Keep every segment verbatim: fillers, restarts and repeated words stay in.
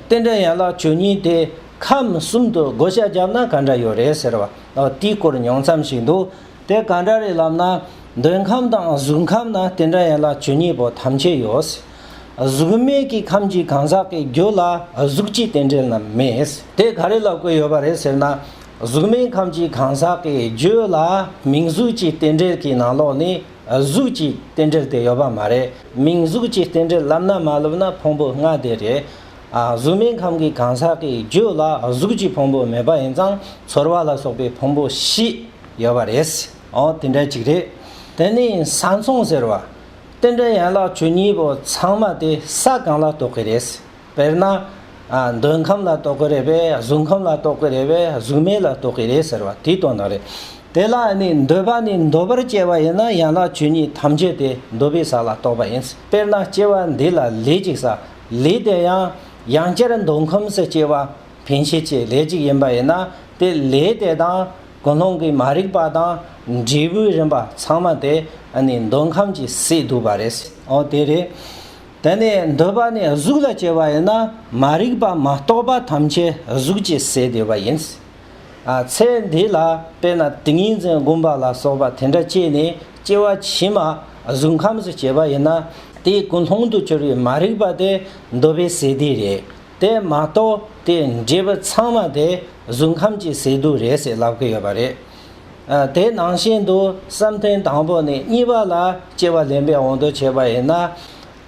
རྟེན་འབྲེལ་ཡན་ལག་བཅུ་གཉིས་དེ་ཁམས་གསུམ་དུ་བགོ་བཤའ་བརྒྱབ་ན་ག་འདྲ་ཡོད་རེད་ཟེར་བ། ཨ། དེའི་སྐོར་ཉུང་ཙམ་ཞིག་འདུག་དེ་ག་འདྲ་རེད་ལབ་ན། འདོད་ཁམས་དང་གཟུགས་ཁམས་ན་རྟེན་འབྲེལ་ཡན་ལག་བཅུ་གཉིས་པོ་ཐམས་ཅད་ཡོད། གཟུགས་མེད་ཀྱི་ཁམས་ཀྱི་གང་ཟག་གི་རྒྱུད་ལ་གཟུགས་ཀྱི་རྟེན་འབྲེལ་རྣམས་མེད། དེ་ག་རེ་ལབ་དགོས་ཡོད་པ་རེད་ཟེར་ན། གཟུགས་མེད་ཁམས་ཀྱི་གང་ཟག་གི་རྒྱུད་ལ་མིང་གཟུགས་ཀྱི་རྟེན་འབྲེལ་གྱི་ནང་ལོགས་ནས་གཟུགས་ཀྱི་རྟེན་འབྲེལ་དེ་ཡོད་པ་མ་རེད། མིང་གཟུགས་ཀྱི་རྟེན་འབྲེལ་ལབ་ན་མ་ལབ་ན་ཕུང་པོ་ལྔ་དེ་རེད། ཨ། གཟུགས་མེད་ཁམས་ཀྱི་གང་ཟག་གི་རྒྱུད་ལ་གཟུགས་ཀྱི་ཕུང་པོ་མེད་པ་ཡིན་ཙང་ཚོར་བ་ལ་སོགས་པའི་ཕུང་པོ་བཞི་ཡོད་པ་རེད། འོ། དེ་འདྲ་ཅིག་རེད། དེ་ནས་ས་མཚུངས་ཟེར་བ། རྟེན་འབྲེལ་ཡན་ལག་བཅུ་གཉིས་པོ་ཚང་མ་དེ་ས་གང་ལ་གཏོགས་ཀྱི་རེད། དཔེར་ན། ཨ། འདོད་ཁམས་ལ་གཏོགས་ཀྱི་རེད་པས། གཟུགས་ཁམས་ལ་གཏོགས་ཀྱི་རེད་པས། གཟུགས་མེད་ལ་གཏོགས་ཀྱི་རེད་ཟེར་བ་དེའི་དོན་དག་རེད། དེ་ལ་ནི་འདོད་པ་ནི་འདོད་པར་སྐྱེ་བ་ཡིན་ན་ཡན་ལག་བཅུ་གཉིས་ཐམས་ཅད་དེ་འདོད་པའི་ས་ལ་གཏོགས་པ་ཡིན། དཔེར་ན་སྐྱེ་བ་འདི་ལ་ལས་ཅིག་བསགས། ལས་དེ་ཡང་ཡང་བསྐྱར་འདོད་ཁམས་སུ་སྐྱེ་བ་འཕེན་བྱེད་ཀྱི་ལས་ཅིག་ཡིན་པ་ཡིན་ན། དེ་ལས་དེ་དང་ཀུན་སློང་གི་མ་རིག་པ་དང་འབྲས་བུའི་རིམ་པ་ཚང་མ་དེ་ནི་འདོད་ཁམས་ཀྱི་སས་བསྡུས་པ་རེད། འོ། དེ་རེད། དེ་ནས་འདོད་པ་ནི་གཟུགས་ལ་སྐྱེ་བ་ཡིན་ན་མ་རིག་པ་མ་གཏོགས་པ་ཐམས་ཅད་གཟུགས་ཀྱི་སས་བསྡུས་པ་ཡིན། ཨ། ཚེ་འདི་ལ་དཔེར་ན་ཏིང་ངེ་འཛིན་བསྒོམ་པ་ལ་སོགས་པ་དེ་འདྲ་བྱས་ནས་སྐྱེ་བ་ཕྱི་མ་གཟུགས་ཁམས་སུ་སྐྱེ་བ་ཡིན་ན། དེའི་ཀུན་སློང་དུ་གྱུར་པའི་མ་རིག་པ་དེ་འདོད་པའི་སས་བསྡུས་རེད། དེ་མ་གཏོགས་དེ་འབྲས་བུ་ཚང་མ་དེ་གཟུགས་ཁམས་ཀྱི་སས་བསྡུས་རེད་ཟེར་ལབ་ཀྱི་ཡོད་པ་རེད། ཨ། དེ་ནང་བཞིན་དུ་བསམ་གཏན་དང་པོ་ནས་གཉིས་པ་ལ་སྐྱེ་བ་ལེན་པའི་དབང་དུ་བྱས་པ་ཡིན་ན།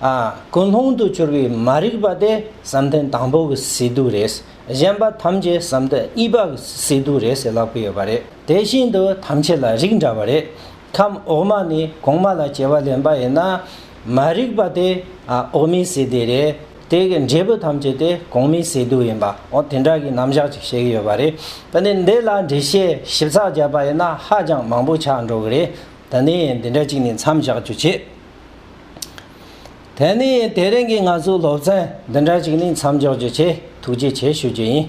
ཨ། ཀུན་སློང་དུ་གྱུར་པའི་མ་རིག་པ་དེ་བསམ་གཏན་དང་པོ་གི་སས་བསྡུས་རེད། གཞན་པ་ཐམས་ཅད་བསམ་གཏན་གཉིས་པ་གི་སས་བསྡུས་རེད་ཟེར་ལབ་ཀྱི་ཡོད་པ་རེད། དེ་བཞིན་དུ་ཐམས་ཅད་ལ་རིགས་འདྲ་བ་རེད། ཁམས་འོག་མ་ནས་གོང་མ་ལ་སྐྱེ་བ་ལེན་པ་ཡིན་ན། མ་རིག་པ་དེ། ཨ། འོག་མའི་སས་བསྡུས་རེད། དེ་གི་འབྲས་བུ་ཐམས་ཅད་དེ་གོང་མའི་སས་བསྡུས་ཡིན་པ། འོ། དེ་འདྲ་གི་རྣམ་གཞག་ཅིག་བཤད་ཀྱི་ཡོད་པ་རེད། ད་ནི་འདི་ལ་འགྲེལ་བཤད་ཞིབ་ཚགས་བརྒྱབ་པ་ཡིན་ན་ཧ་ཅང་མང་པོ་ཆགས་འགྲོ་གི་རེད། ད་ནི་འདི་འདྲ་ཅིག་ནས་མཚམས་བཞག་རྒྱུ་བྱེད། དེ་ནི་དེ་རིང་གི་ང་ཚོའི་སློབ་ཚན་འདི་འདྲ་ཅིག་ནས་མཚམས་འཇོག་རྒྱུ་བྱེད། ཐུགས་རྗེ་ཆེ་ཞུ་རྒྱུ་ཡིན།